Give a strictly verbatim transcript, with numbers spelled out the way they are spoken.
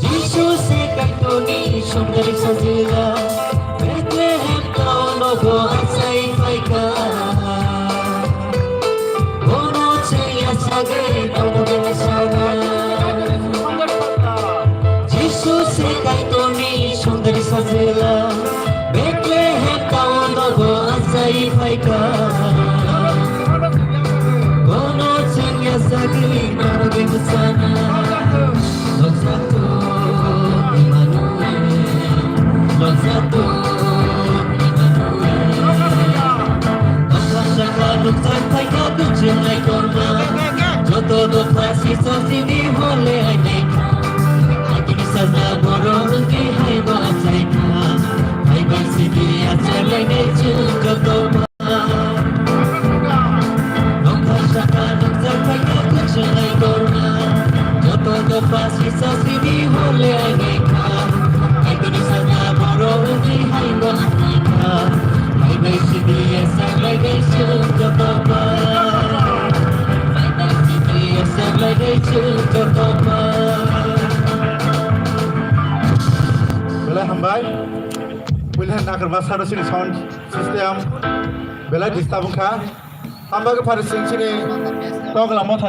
Jisu se Kaitorni songdari sajila, Bethlehem town nogo achai phaikha. Bono chaya sagwi tongmani sana. Jisu se Kaitorni songdari sajila, Bethlehem town nogo achai phaikha. Bono chaya sagwi tongmani sana. Lojato Emmanuel, lojato Emmanuel. Dopha saka nukjak phaikha kuchunai korma. Joto dopha sisa sini hole ainai kha. Agini sajna borok wngwi haibo achai kha. Haibai sini achai lainai chwng joto. Nokha saka nukjak phaikha kuchunai korma. Joto dopha sisa sini hole ainai kha. Agini sajna borok wngwi haibo achai kha. Haibai sini achai lainai chwng joto. Belai hambai. Puila nakarma sado sini sound system belai disturb wngkha. Hambai khe phari sing sini tokla motha